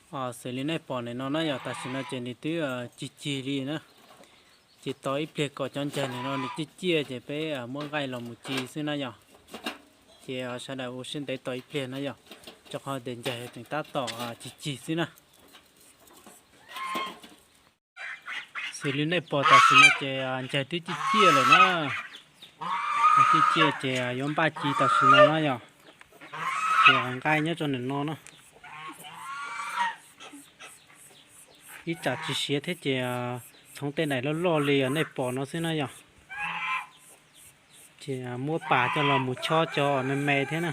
Xws li nej pom ntawm no na yog tam sim no ces nws twb cig cig li na. Ces tos ib pliag kom cov ncaig ntawm no nws ciaj ciaj ces peb muab nqaij los mus ci xwb na yog. Ces sawv daws ua siab ntev tos ib pliag na yog, rau qhov tias ncaig tseem tab tom cig cig xwb na. Xws li nej pom tam sim no ces ncaig twb ciaj ciaj lawm na. Ciaj ciaj ces yuav npaj ci tam sim no na yog. Ces nqaij nyob rau ntawm no na. Ib tsam tsis siav thiab ces txhoov tej daim loj loj li nej pom no xwb na yog. Ces muab pas coj los mus chob cov me me thiab na.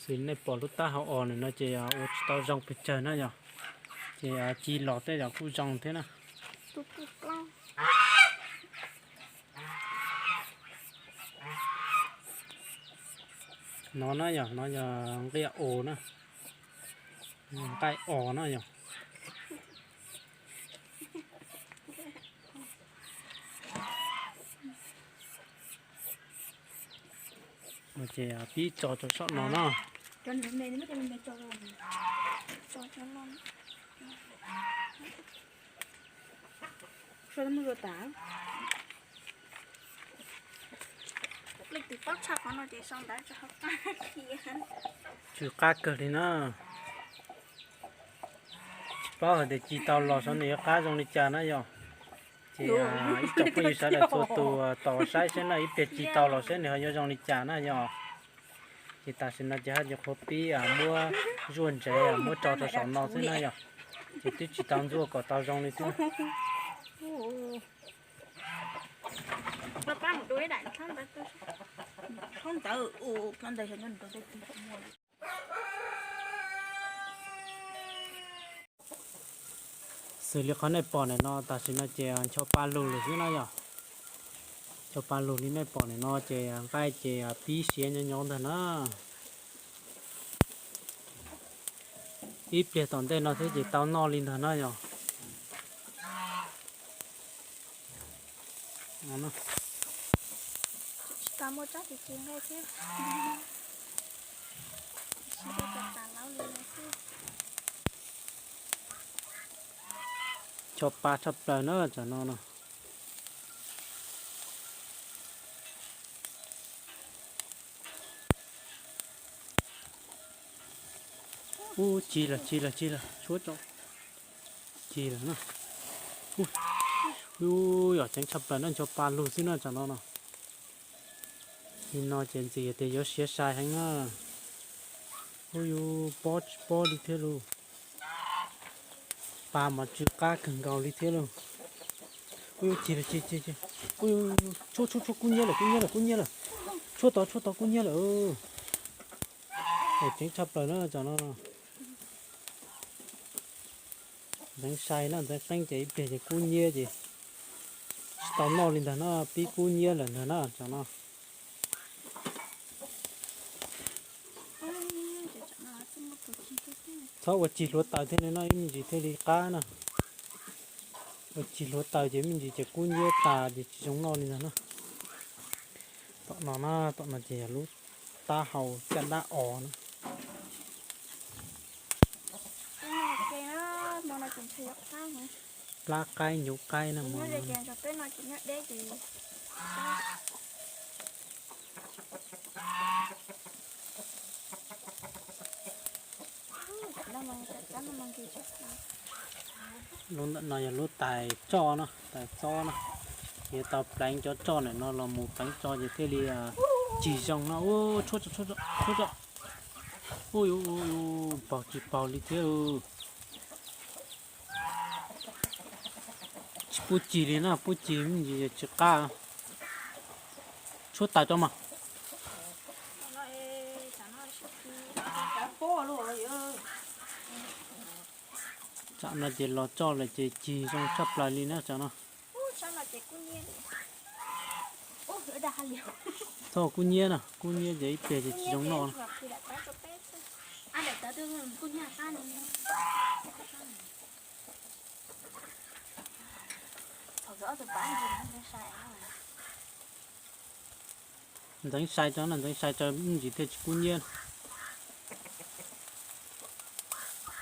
Xws nej pom lub taub hau os ntawm no ces ua tsis tau zoo pes tsawg na yog, ces ci los tej zaum kuj zoo thiab na. No na yog, no yog nqaij os na, nqaij os na yog. Ces pib tso rau saum no na. Tsw qab kawg li na. Tsis paub hais tias ci tau los saum no yuav qab zoo li cas na yog. Ces ib tsoom phooj ywg sawv daws txhua tus tos saib saib na, ib pliag ci tau los saib nws ho yuav zoo li cas na yog. Ces tam sim no ces haj yam qhuav pib muab zuaj ntsev muab tso rau saum no xwb na yog. Ces twb tsis tau ntxuaj kom tau zoo li thiab. Xws li qhov nej pom ntawm no tam sim no ces ncho pa lug lawm xwb na yog. Ncho pa lug li nej pom ntawm no ces nqaij ces pib siav nyob nyob ntag na. Ib pliag tom ntej no thiab ces tau noj li ntag na yog. Ncho pa tshaj plaws na tsam no no. Ub, ci lawm, ci lawm, ci lawm, tshuab tso. Ci lawm na. Ub, yog ceev tshaj plaws na, ncho pa lug xwb na tsam no no. Li no ces ntxim tias yuav siav sai heev na. Ub, yus pob tsis pob li thiab lauj. Pa mas tsw qab kawg nkaus li thiab lauj. Ub, ci lawm, ci, ci, ci. Ub, tshuab, tshuab, tshuab, kub nyiab lawm, kub nyiab lawm, kub nyiab lawm. Tshuab tod, tshuab tod, kub nyiab lawm. Ceev tshaj plaws na tsam no. Ntxeev sai na, ntxeev qeeb ces ib pliag ces kub nyiab ces tsis tau noj li ntag na, pib kub nyiab lawm ntag na tsam no. Txhob ua cig hluav taws thiaj li noj ib me ntsis thiaj li qab na. Ua cig hluav taws ces me ntsis ces kub nyiab tas ces tsis zoo noj li ntag na. Tom no na, tom no ces yog lub taub hau caj dab os na. Plab qaib nyuv qaib na. Lub ntawm no yog lub tais tsoj na, tais txob na. Yuav tau pleev cov tsoj ntawm no los mus pleev tso ces thiaj li cig zoo no. Ub, tshuab tso, tshuab tso, tshuab tso. Ub, paug tsis paug li thiab. Tsis pub cig li na, pub cig me ntsis tsis qab. Tshuab taws tso mas. Tsam no ces los tsoj lawm ces cig zoo tshaj plaws li na tsam no. Txhob kub nyiab na, kub nyiab ces ib pliag ces tsis zoo noj na. Ntxeev sai tso no, ntxeev sai tso me ntsis thiaj tsis kub nyiab.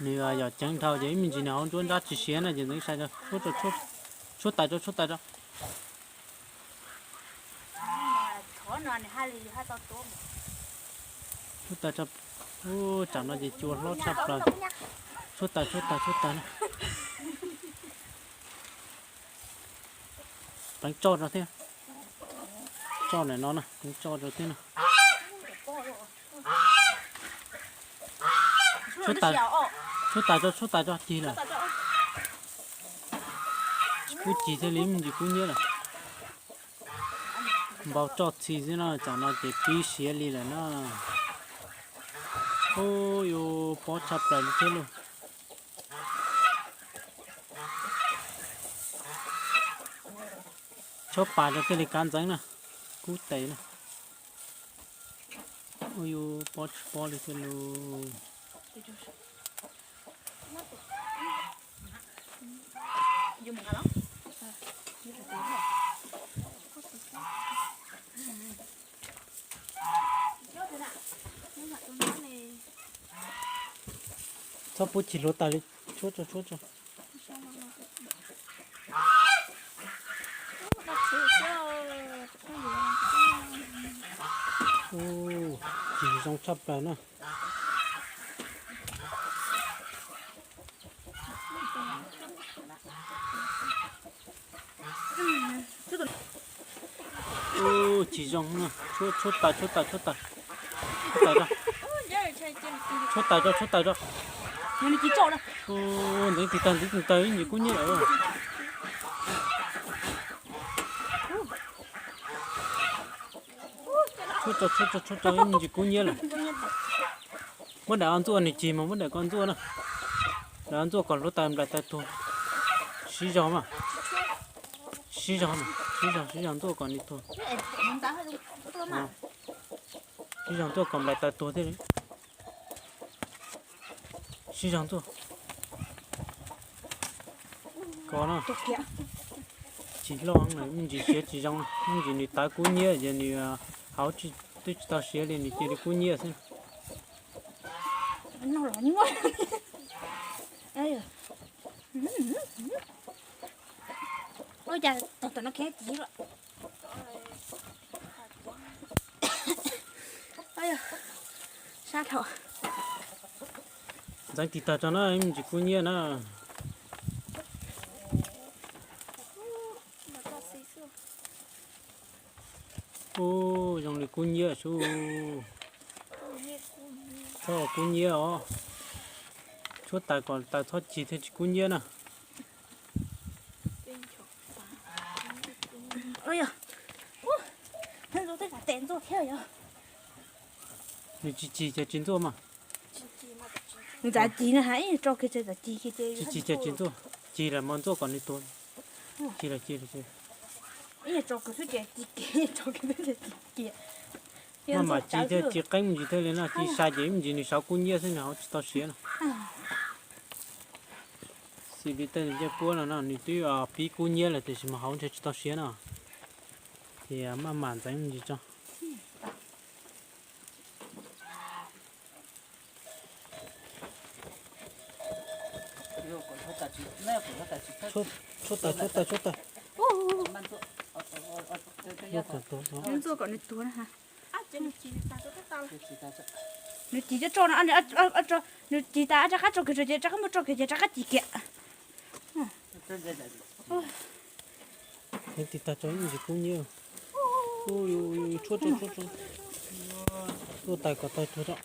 Nws yog ceev dhau ces ib me ntsis nws hauv nruab nrab tsis siav no ces ntxeev sai tso, tshuab tais tso, tshuab tais tso. Tshuab tais tso. Ub, tsam no ces cua hlob tshaj plaws. Tshuab tais, tshuab tais, tshuab tais na. Pleev tsoj rau thiab. Tsoj ntawm no na, pleev tsoj rau thiab na. Tshuab tais, tshuab tais tso, tshuab tais tso, cig lawm. Tsis kub cig thiaj li me ntsis kub nyiab lawm. Npau tsoj txhi xwb no, tsam no ces pib siav li lawm na. Ub, yuav pob tshaj plaws li thiab lauj. Tshuab pas rau thiaj li kav ntxeev na, kub tes na. Ub, yuav pob tsis pob li thiab lauj. Txhob pub chim hluav taws li, tshuab tso, tshuab tso. Ub, cig zoo tshaj plaws na. Ub, cig zoo na, tshuab, tshuab tais, tshuab tais, tshuab tais. Tshuab tais tso, tshuab tais tso. Ub, ntxeev tis tag, ntxeev tis tag ib ntsis kub nyiab lawm. Tshuab tso, tshuab tso, tshuab tso ib ntsis kub nyiab lawm. Muab daim ntxuaj nws cig mas muab daim ko ntxuaj na. Daim ntxuaj kom hluav taws nplaim taws tuag. Siv zog mas. Siv zog mas, siv zog, siv zog ntxuaj kom nws tuag. Siv zog ntxuaj kom nplaim taws tuag thiaj li. Siv zog ntxuaj. Ko no. Tsis loj, me ntsis siav tsis zoo, me ntsis nws tawv kub nyiab ces nws hauv twb tsis tau siav li, nws cia li kub nyiab xwb. Ua cas tom tom no khev tiv lawm. Sab dhau. Ntxeev tiv tag tso na, ib me ntsis kub nyiab na. Ub, zoo li kub nyiab sub. Txhob kub nyiab os. Tshuab tais kom tais txhob cig thiaj tsis kub nyiab na. Nws tsis cig ces tsis ntxuaj mas. Nws txav cig no ha, ib tso kiag txav cig kiag ces tsis cig ces tsis ntxuaj. Cig lawm mas ntxuaj kom nws tuag. Cig lawm, cig lawm, cig. Ib tso kiag xwb ces cig kiag, tso kiag xwb ces cig kiag. Maj mam cig thiaj cig qeeb me ntsis thiaj li no, cig sai ces ib me ntsis nws sawv kub nyiab xwb, nws hauv tsis tau siav no. Xws li tej ncej puab no no nws twb pib kub nyiab lawm tiam sis mas hauv ntshe tsis tau siav no. Ces maj mam ntxeev me ntsis tso. Tshuab tais, tshuab tais, tshuab tais. Ntxuaj kom nws tuag na ha. Nws cig tso no, nws cig tas rov qab tso kiag ces rov qab muab tso kiag ces rov qab cig kiag. Heev tiv tag tso ib ntsis kub nyiab. Tshuab tso, tshuab tso. Tuaj tais kom tais tuag tso.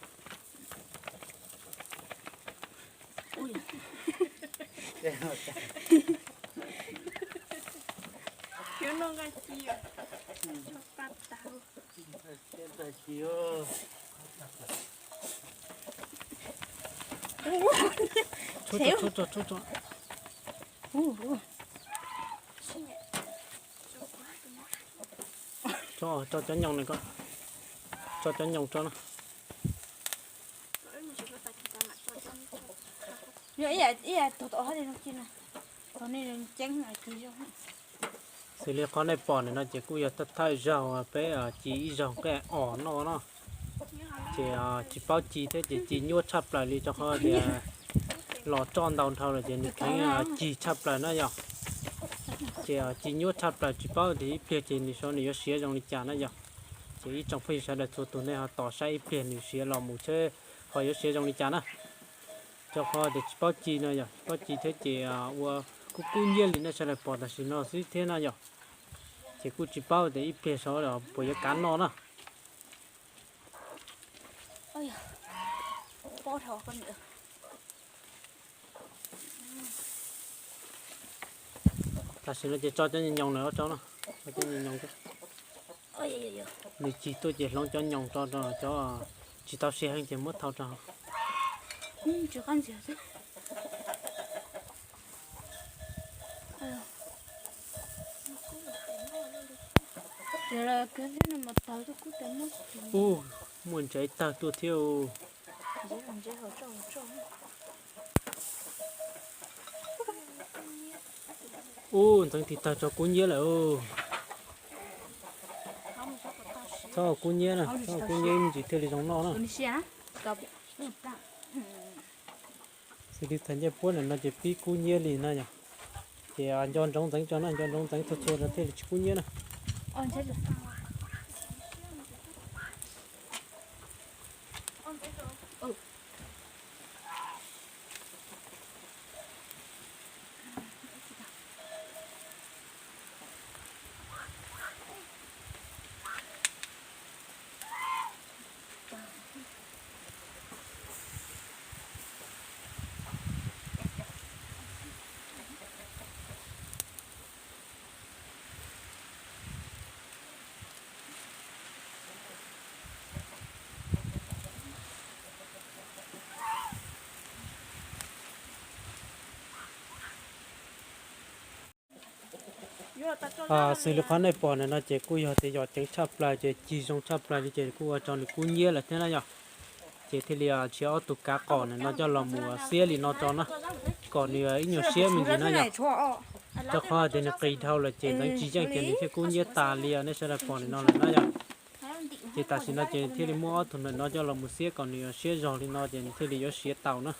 Tshuab tso, tshuab tso, tshuab tso. Tso, tso cov nyoos no, tso cov nyoos tso no. Yog ib yam, ib yam tog tom hab li no ci na, tog ne ceeb cig zoo. Xws li qhov nej pom ntawm no ces kuj yog thawj thawj zaug peb ci ib zaug nqaij os noj no. Ces tsis paub ci thiab ces ci nyuaj tshaj plaws li rau qhov tias los roj ntau dhau lawm ces nws kheev ci tshaj plaws na yog. Ces ci nyuaj tshaj plaws tsis paub tias ib pliag ces nws saib nws yuav siav zoo li cas na yog. Ces ib tsoom phooj ywg sawv daws txhua tus nej ho tos saib ib pliag nws siav los mus seb ho yuav siav zoo li cas na. Rau qhov tias tsis paub ci no yog, tsis paub ci thiab ces ua kub kub nyiab li nej sawv daws pom tam sim no xwb thiab na yog. Ces kuj tsis paub tias ib pliag saib puas yuav kav noj na. Tam sim no ces tso cov nyoos na, tso cov nyoos. Nws cig tuaj ces hloov cov nyoos tso rau cov tsis tau siav heev ces muab thau rau. Ub, muaj ntsev tawg tuaj thiab. Ub, ntxeev tig tawg tso kub nyiab lawm. Txhob kub nyiab na, txhob kub nyiab ib ntsis thiaj li zoo noj na. Xws li txhais ncej puab ntawm no ces pib kub nyiab li na yog. Ces nco ntsoov ntxeev tso na, nco ntsoov ntxeev txhua txhua no thiaj li tsis kub nyiab na. Xws li qhov nej pom ntawm no ces kuj yog tias yog ceev tshaj plaws ces cig zoo tshaj plaws li ces kuj ua rau nws kub nyiab lawm thiab na yog. Ces thiaj li tshiav ob tug kav qom ntawm no coj los mus xiab li no tso na, kom nws ib nyuag siab me ntsis na yog. Rau qhov tias nws qis dhau lawm ces ntxeev tsis yeej ces nws thiaj kub nyiab tas li nej sawv daws pom ntawm no lawm na yog. Ces tam sim no ces thiaj li muab ob tug ntawm no coj los mus xiab kom nws siab zog li no ces nws thiaj li yuav siav tau na.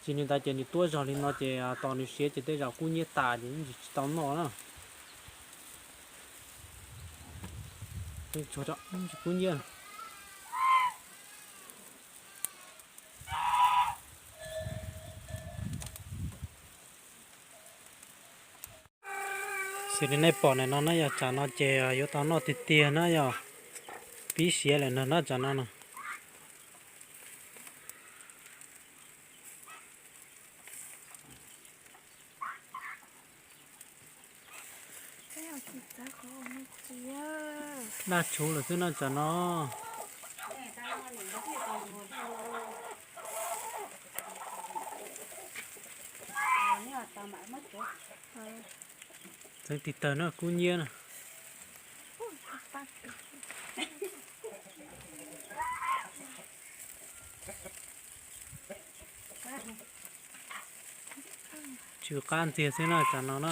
Tsis li ntawd ces nws tuab zog li no ces tos nws siav ces tej zaum kub nyiab tas ces yeej tsis tau noj na. Kub nyiab. Xws li nej pom ntawm no na yog tsam no ces yuav tau noj tiag tiag na yog, pib siav lawm no na tsam no na. Daj tshuv lawm xwb no tsam no. Txeev tig tawg no kub nyiab na. Tsw qab ntxiag xwb na tsam no na.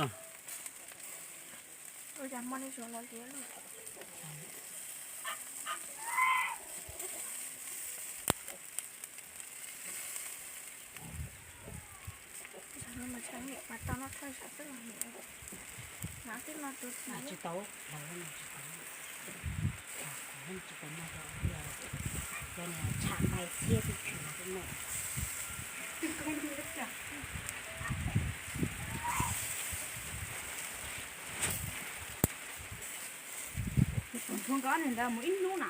Nthuav nkawd ntawd mus ib hnub na.